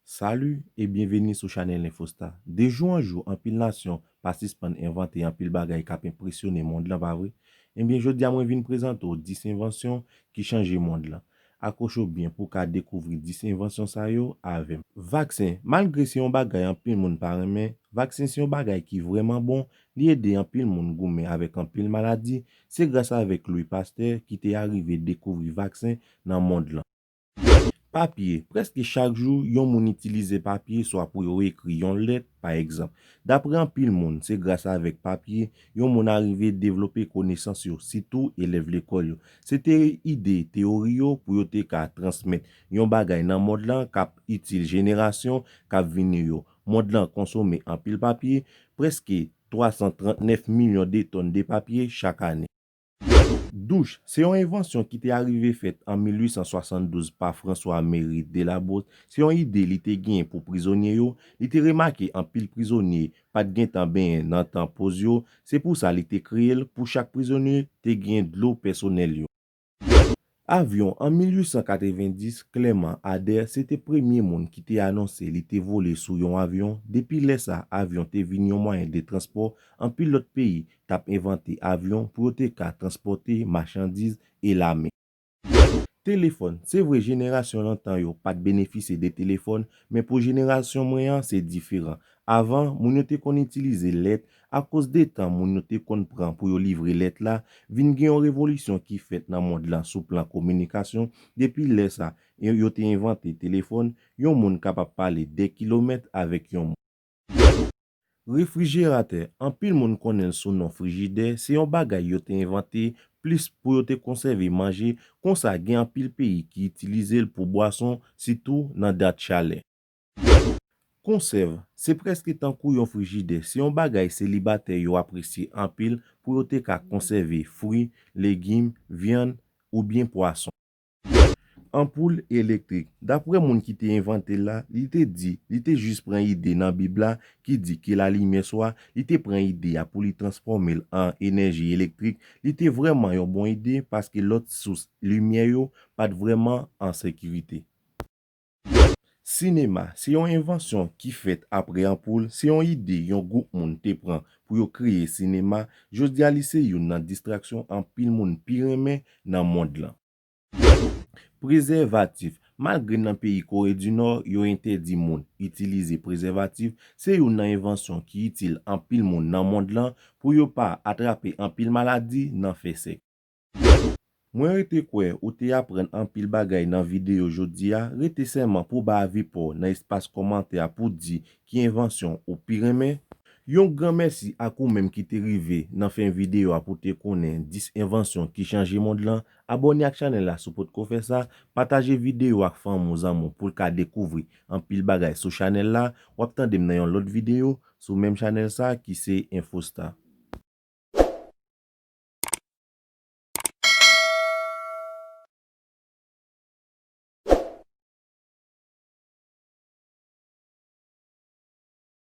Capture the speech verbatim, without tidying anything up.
Salut e byenveni sou chanèl Infostar. De jou an jou, anpil nasyon pa sispann envante anpil bagay k ap enpresyone mond lan, pa vre? Ebyen, jodi a mwen vin prezante w dis envansyon ki chanje mond lan. Akwoche w byen pou w ka dekouvri dis envansyon sa yo avè m. Vaksen. Malgre se yon bagay anpil moun pa renmen, vaksen se yon bagay ki vrèman bon, li ede anpil moun goumen avèk anpil maladi. Se gras avèk Louis Pasteur ki te arive dekouvri vaksen nan mond lan. Papye. Prèske chak jou, yon moun itilize papye swa pou yo ekri yon lèt, pa egzanp. Dapre anpil moun, se gras avèk papye yon moun arive devlope konesans yo, sitou elèv lekòl yo. Se te ide teyori yo pou yo te ka transmèt yon bagay nan mond lan k ap itil jenerasyon k ap vini yo. Mond lan konsome anpil papye, prèske twa san trant nèf milyon de tòn de papye chak ane. Douch, se yon envansyon ki te arive fèt an mil uit san swasanndouz pa François Méry de la Brosse. Se yon ide li te genyen pou prizonye yo. Li te remake anpil prizonye pa t gentan benyen nan tan poz yo. Se pou sa li te kreye l pou chak prizonye te gen dlo pèsonèl yo. Avyon. An mil uit san katrevendis, Clément Ader se te premye moun ki te anonse li te vole sou yon avyon. Depi lè sa, avyon te vin yon mwayen de transpò anpil lòt peyi t ap envante avyon pou yo te ka transpòte machandiz e lame. Telefòn. Se vre, jenerasyon lontan yo pa t benefisye de telefòn, men pou jenerasyon mwen an, se diferan. Avan, moun yo te konn itilize lèt. Akoz de tan moun yo te konn pran pou yo livre lèt la, vin gen yon revolisyon ki fèt nan mond lan sou plan kominikasyon. Depi lè sa, yo te envante telefòn, yon moun kapab pale dè kilomèt avèk yon moun. Refrijeratè. Anpil moun konnen l sou non frijidè. Se yon bagay yo te envante plis pou yo te konsève manje. Konsa, gen anpil peyi ki itilize l pou bwason, sitou nan dat chalè. Konsèv. Se prèske tankou yon frijidè. Se yon bagay selibatè yo apresye anpil pou yo te ka konsève fwi, legim, vyann oubyen pwason. Anpoul elektrik. Dapre moun ki te envante l la, li te di, li te jis pran ide nan Bib la ki di ke lalimyè swa, li te pran ide a pou li transfòme l an enèji elektrik. Li te vrèman yon bon ide paske lòt sous limyè yo pa t vrèman an sekirite. Sinema, se yon envansyon ki fèt apre anpoul, se yon ide yon gwoup moun te pran pou yo kreye sinema. Jodi a, li se youn nan distraksyon anpil moun pi renmen nan mond lan. Prezèvatif. Malgre nan peyi Kore di Nò, yo entèdi moun itilize prezèvatif, se youn nan envansyon ki itil anpil moun nan mond lan pou yo pa atrape anpil maladi nan fè sèks. Mwen rete kwè ou te aprann anpil bagay nan videyo jodi a. Rete sèman pou w ba avi pa w nan espas kòmantè a pou w di ki envansyon ou pi renmen. Yon gran mèsi ak ou menm ki te rive nan fen videyo a pou w te konnen dis envansyon ki chanje mond lan. Abòne ak chanèl la si w potko fè sa. Pataje videyo a ak fanmi w, zanmi w pou l ka dekouvri anpil bagay sou chanèl la. W ap tande m nan yon lòt videyo sou menm chanèl sa ki se Infostar.